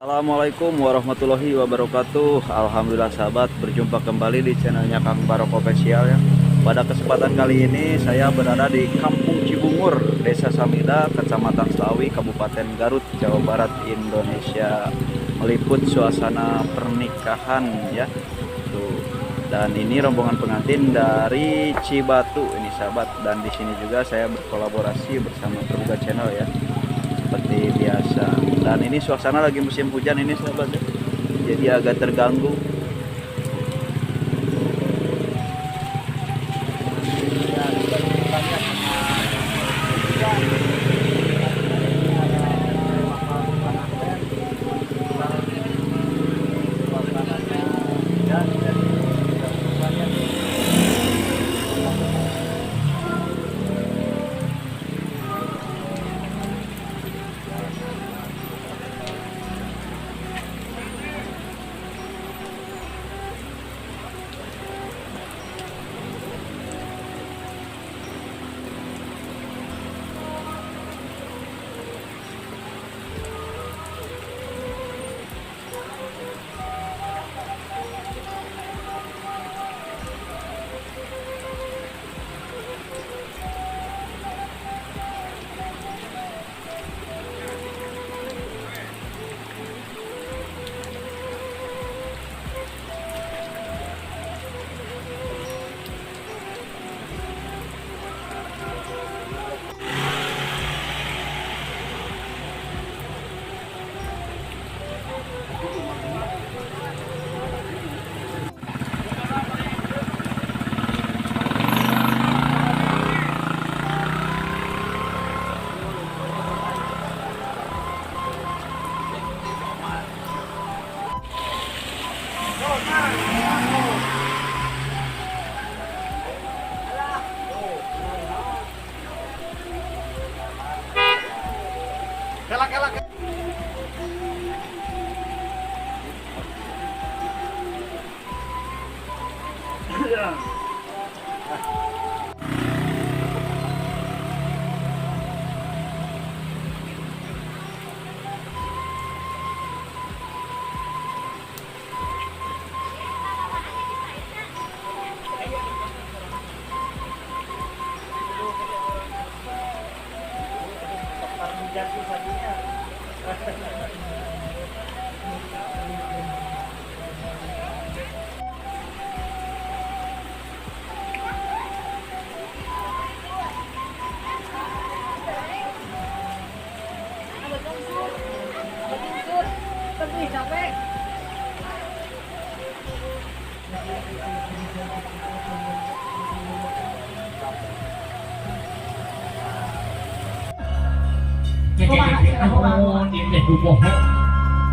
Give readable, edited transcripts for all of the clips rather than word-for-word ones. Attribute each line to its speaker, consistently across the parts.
Speaker 1: Assalamualaikum warahmatullahi wabarakatuh. Alhamdulillah sahabat, berjumpa kembali di channelnya Kang Barok Official ya. Pada kesempatan kali ini saya berada di Kampung Cibungur, Desa Samida, Kecamatan Slawi, Kabupaten Garut, Jawa Barat, Indonesia. Meliput suasana pernikahan ya. Tuh. Dan ini rombongan pengantin dari Cibatu ini sahabat. Dan di sini juga saya berkolaborasi bersama Terbuka Channel ya, seperti biasa. Dan ini suasana lagi musim hujan ini sahabat ya, jadi agak terganggu.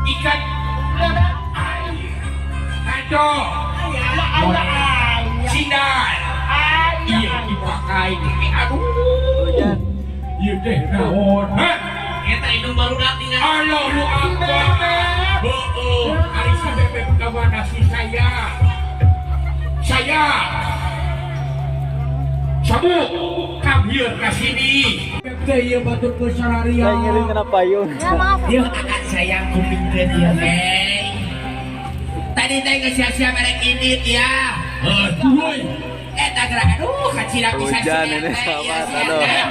Speaker 2: Ikan aduh sindal iya dipakai aduh iya teh naon ha
Speaker 3: Eta indung barudak tinggal.
Speaker 2: Allahu akbar. Heeh, ari si Bebek ka mana si saya? Saya. Sabu, come here ka sini. Bebek teh ieu batur ke sararia.
Speaker 1: Saya ngiring kena payung.
Speaker 3: Yeuh akan sayang kupingkeun ieu teh. Tadi teh geus sia-sia merek indit ya.
Speaker 2: Aduh.
Speaker 3: Eta gerak aduh kacira pisan
Speaker 1: Hujan
Speaker 3: si
Speaker 1: ini,
Speaker 3: teh,
Speaker 1: sahabat,
Speaker 3: ieu sia
Speaker 1: aduh.
Speaker 3: teh.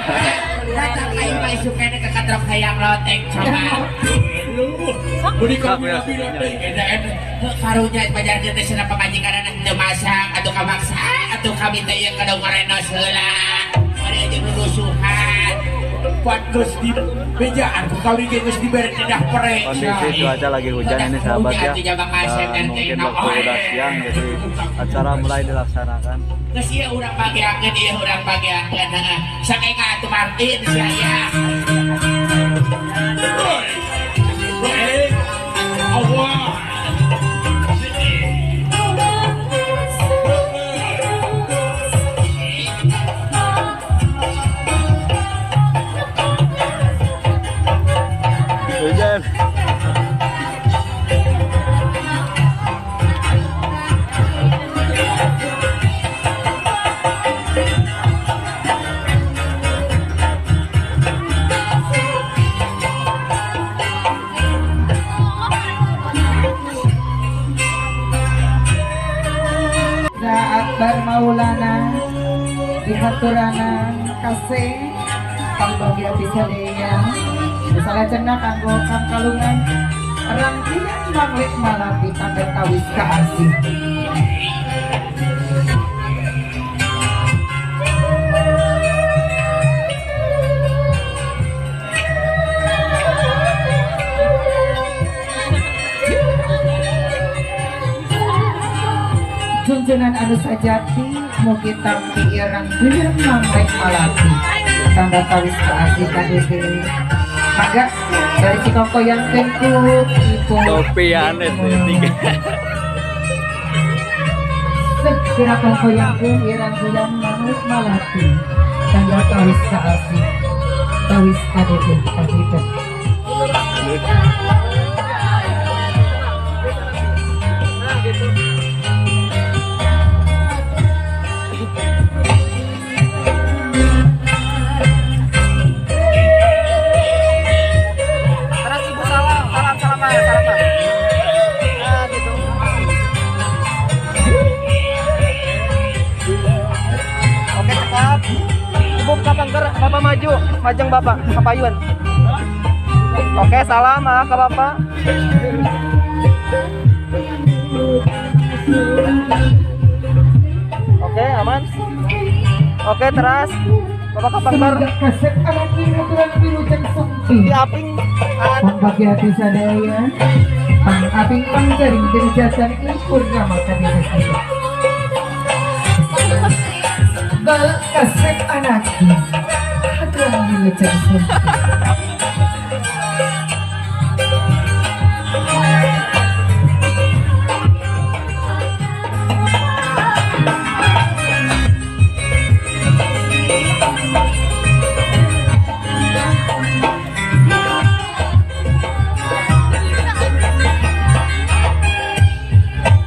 Speaker 3: Datang ka imah isuk keneh ka katrok hayang loteng coba.
Speaker 2: Beli kabina-bina teh eta eta.
Speaker 3: Heuh karunya pajarkeun teh cenah pamajikanana teu masak atuh kamaksa atuh kami teh ieu kudu ngarenos heula. Bari jeung rusuhan.
Speaker 2: Pan geus di bejaan ku kami ge geus dibere dedah pere.
Speaker 1: Kondisi cuaca lagi hujan ini sahabat ya, dan mungkin waktu udah siang jadi acara mulai dilaksanakan.
Speaker 3: Geus ieu urang bagiakeun ieu urang bagiakeun heeh. Saking atuh Martin sia ya.
Speaker 2: Allah.
Speaker 1: Hujan.
Speaker 4: Akbar Maulana dihaturanan kasih kanggo ati sadaya salajengna kanggo kang kalungan rangkaian manglik malati tanda tawis kaasih. Junjunan anu sajati mugi tampi rangkaian manglik malati tanda tawis kaasih kadede. Mangga dari Cikokoyangkeun ku Ibu
Speaker 1: Topi aneh tiga.
Speaker 4: Segera kokoyangkeun rangkaian manglik malati tanda tawis kaasih tawis kadede kadede.
Speaker 5: Bapak maju, majeng bapak, kepayun. Oke, salam ke bapak. Oke, aman. Oke, teras. Bapak kapangker. Di aping.
Speaker 4: Pambagi hati sadaya, pangaping pangjaring derjatan purnama kadede. Bal kasep anakku.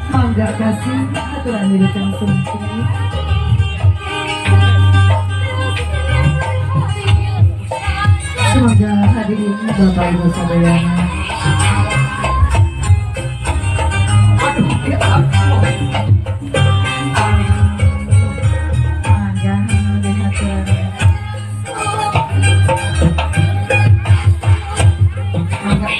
Speaker 4: Mangga kasih aturan wilujeng sumpi. Semoga hadirin Bapak Ibu sadayana. Mangga dihaturan. Mangga.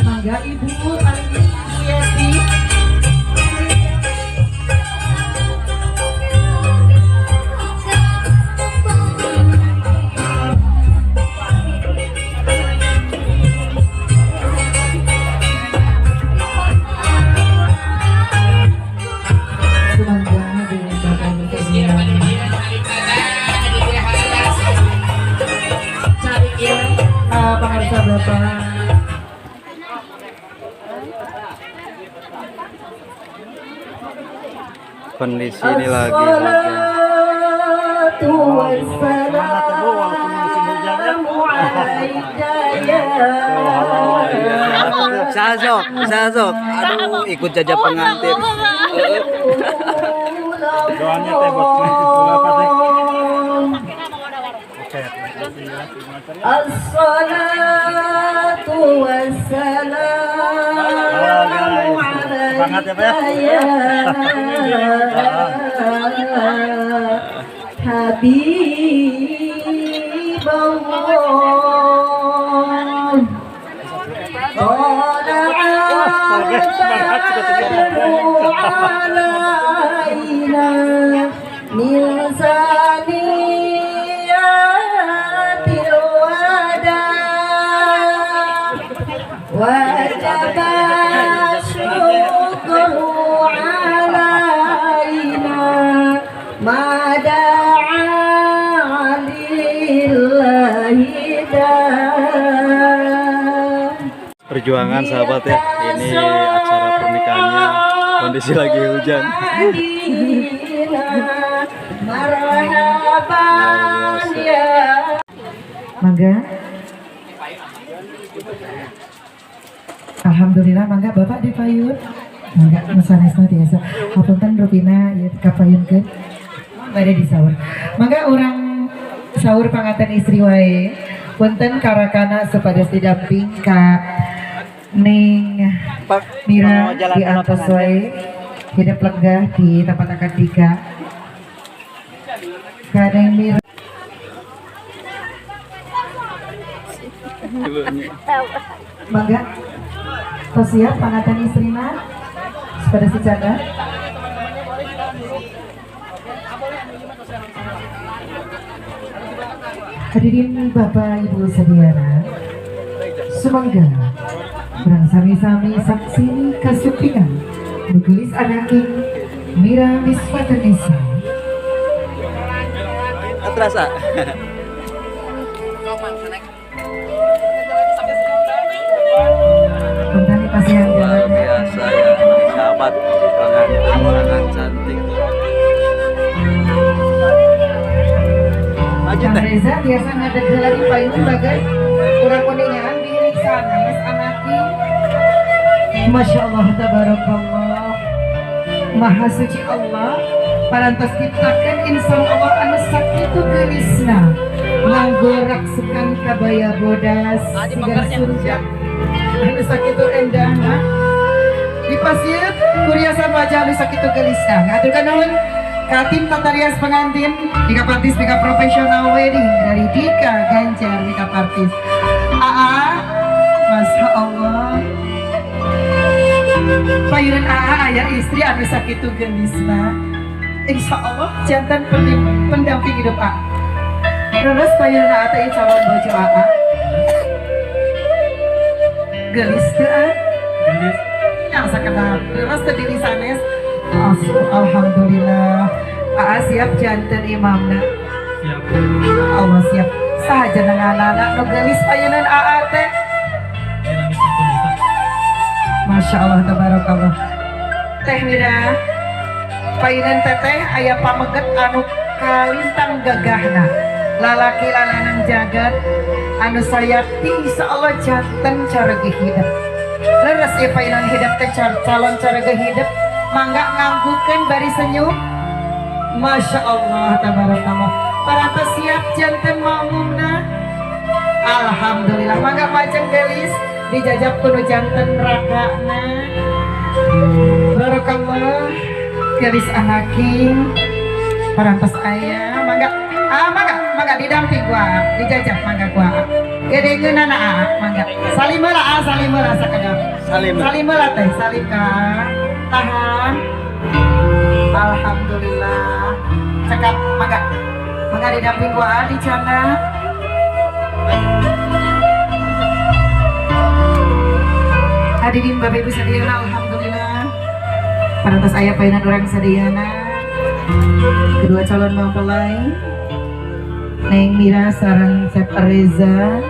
Speaker 4: Mangga Ibu paling Yeti. Semoga hadirin Bapak Ibu sekalian. Pangarsa Bapak.
Speaker 1: Kondisi ini lagi hujan. Sazok, Sazok, aduh ikut jajah pengantin.
Speaker 6: Doanya teh buat apa teh?
Speaker 4: Assalatu wassalamu alaika ya Habiballah. Tola'al badru alaina min saniyatil wada wajib syukru alaina ma da'a lillahi da.
Speaker 1: Perjuangan sahabat ya, ini acara pernikahannya kondisi lagi hujan.
Speaker 4: Mangga. Alhamdulillah mangga Bapak di payun. Mangga nu sanesna tiasa. Hapunten rupina ieu kapayunkeun bade disaur. Mangga urang saur panganten istri wae. Punten karakana supados didamping ka Neng Mira di atas wae. Hidup lenggah di tempat akad nikah. Ka Neng Mira. Mangga tos siap panganten istrina supados dicatat. Hadirin Bapak Ibu sadayana, sumangga urang sami-sami saksini kasupingan nu geulis anaking Mira Misfatunisa.
Speaker 1: Terasa.
Speaker 4: Punten pasihan
Speaker 1: Luar
Speaker 4: jalan.
Speaker 1: biasa ya sahabat, pengantin sangat cantik. Lanjut
Speaker 4: Kang
Speaker 1: teh.
Speaker 4: Reza biasa ngadeg heula di payun bagai urang kuningan bilik sanes anaki. Masya Allah tabarakallah. Maha suci Allah parantos ciptakeun insan Allah anu sakitu geulisna. Nganggo raksukan kabaya bodas siga surga. Anu sakitu endahna. Dipasieun kuriasan wajah anu sakitu geulisna. Ngaturkeun nuhun ka tim tata rias pengantin Makeup Artis Makeup Profesional Wedding dari Dika Ganjar Makeup Artis. AA, Masya Allah. Payunan AA aya istri anu sakitu geulisna. Insya Allah jantan pendamping hidup AA. Terus payunan AA teh calon bojo AA. Geulis teu ah?
Speaker 6: Geulis.
Speaker 4: Yang sakedap. Terus teu diri sanes. Alhamdulillah. AA siap jantan imamna.
Speaker 6: Siap.
Speaker 4: Allah siap. Saha jenenganana nu geulis payunan AA teh? Masya Allah tabarakallah. Teh Mira, payunan teteh aya pameget anu kalintang gagahna. Lalaki lalanang jagat anu sayakti insya Allah janten carege hidep. Leres ieu payunan hidep teh calon carege hidep. Mangga nganggukeun bari senyum. Masya Allah tabarakallah. Parantos siap janten makmumna. Alhamdulillah. Mangga majeng geulis dijajab kudu janten rakana. Barakallah. Geulis anaking parantos aya. Mangga ah mangga mangga didamping gua dijajab mangga gua. Gedengeunana ah mangga. Salim heula ah salim heula sakedap.
Speaker 1: Salim.
Speaker 4: Salim heula teh salim ka. Tahan. Alhamdulillah. Cekap mangga. Mangga didamping gua di cana. Hadirin Bapak Ibu sadayana, alhamdulillah. Parantos aya payunan urang sadayana. Kedua calon mempelai Neng Mira sareng Sep Reza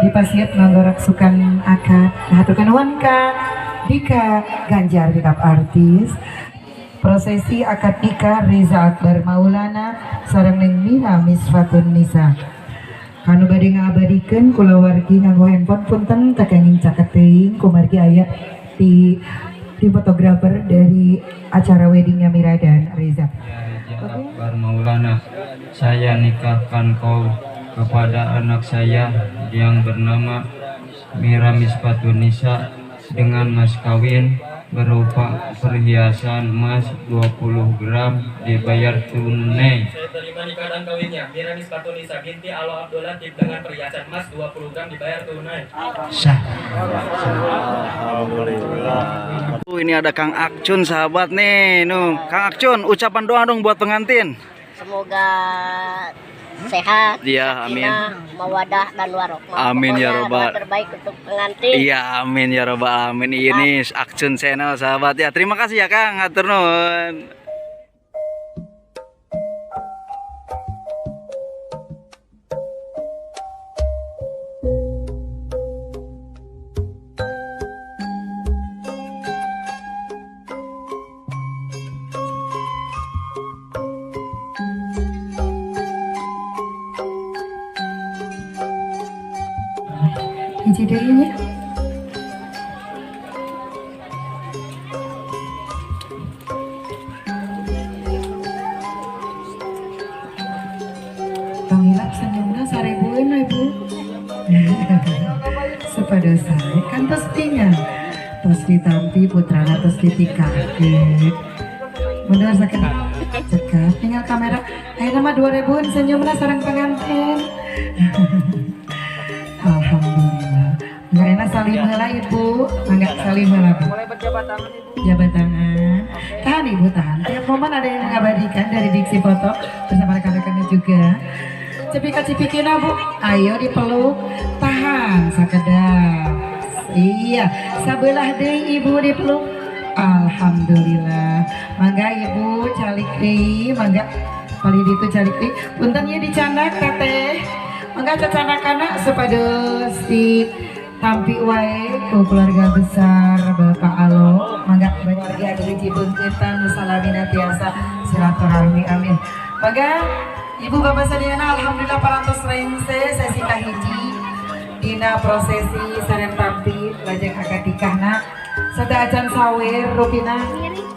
Speaker 4: dipasiep nganggo raksukan akad. Haturkeun nuhun ka Dika Ganjar Makeup Artis. Prosesi akad nikah Reza Akbar Maulana sareng Neng Mira Misfatun Nisa. Kanu bade ngabadikeun kulawargi nganggo handphone punten teu kenging caket teuing kumargi aya di tim fotografer dari acara weddingnya Mira dan Reza.
Speaker 6: Ya Reza Akbar Maulana, saya nikahkan kau kepada anak saya yang bernama Mira Misfatunisa dengan mas kawin berupa perhiasan emas 20 gram dibayar tunai.
Speaker 7: Saya terima nikah dan kawinnya Mira Misfatunisa binti Alo Abdul Latif dengan perhiasan emas 20 gram dibayar tunai.
Speaker 6: Sah.
Speaker 1: Alhamdulillah. Ini ada Kang Akcun sahabat nih. Nuh, Kang Akcun, ucapan doa dong buat pengantin.
Speaker 8: Semoga sehat,
Speaker 1: Iya, amin.
Speaker 8: sakinah, mawadah dan warohmah.
Speaker 1: Amin, ya
Speaker 8: Pokoknya doa
Speaker 1: robbal.
Speaker 8: terbaik untuk pengantin.
Speaker 1: Iya, amin ya robbal alamin. Ini Akcun Channel sahabat ya. Terima kasih ya Kang, hatur nuhun.
Speaker 4: Hiji deui nya. Selesai kan, tos tinggal, tos ditampi putrana, tos ditikahkeun. Mundur sakedik, cekap, tinggal kamera. Ayeuna mah 2000 senyumna sareng pengantin. Alhamdulillah. Enggak enak, salim heula, Ibu. Enggak, salim heula, Bu.
Speaker 5: Mulai berjabat tangan, Ibu.
Speaker 4: Jabat tangan. Tahan, Ibu, tahan. Tiap momen ada yang mengabadikan dari Diksi Foto bersama rekan-rekannya juga. Cepika cipikina, Bu. Ayo dipeluk. Tahan sakedap. Iya, sabelah deui, Ibu, dipeluk. Alhamdulillah. Mangga, Ibu, calik deui, mangga. Palih ditu calik deui. Punten ieu dicandak, Teteh. Mangga cacandakana supados ditampi wae ku keluarga besar Bapak Alo. Mangga warga dari Cibeunkeutan nu salamina tiasa silaturahmi, amin. Mangga Ibu Bapak sadayana, alhamdulillah parantos rengse sesi kahiji dina prosesi sareng tampi lajeng akad nikahna. Sateuacan sawer rupina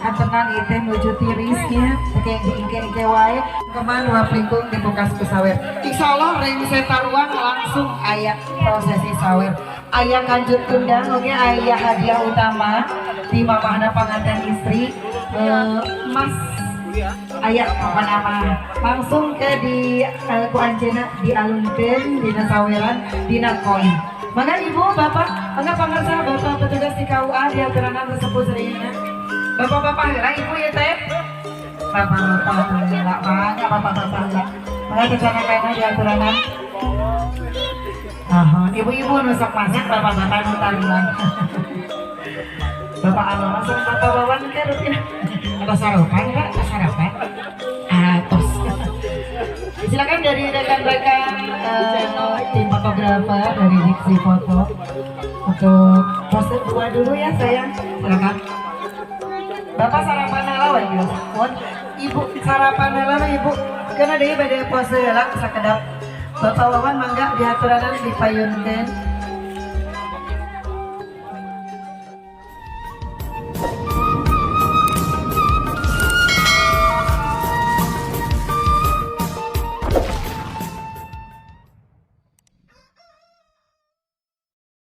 Speaker 4: atenan ieu teh nuju tirisnya teu diengke-engke wae keman wapingkung dibukas ku sawer. Insyaallah rengse taruang langsung aya prosesi sawer, aya kanjut tundang oge, aya hadiah utama di mamahna panganten istri, emas aya apa nama, langsung ke di ku anjeunna dialunkeun dina saweran dina koin. Mangga Ibu, Bapak, mangga pangarsa Bapak petugas di KUA diaturanan sesepuh sadayana. Bapak-bapak heula, Ibu ya teh. Bapak-bapak heula, mangga bapak-bapak heula. Mangga kesana kaena diaturanan. Ahon, ibu-ibu nu sok masak, bapak-bapak nu taruhan. Bapak Alo, sareng Bapak Wawan ke rutin. Atau sarapan, Pak? Atau sarapan? Atos. Silakan dari rekan-rekan tim fotografer dari Diksi Foto untuk pose dua dulu ya, sayang. Silakan. Bapak sarapan heula we geus. Ibu sarapan heula we, Ibu. Karena deui bade pose heula sakedap. Bapak Wawan mangga diaturanan dipayunkeun.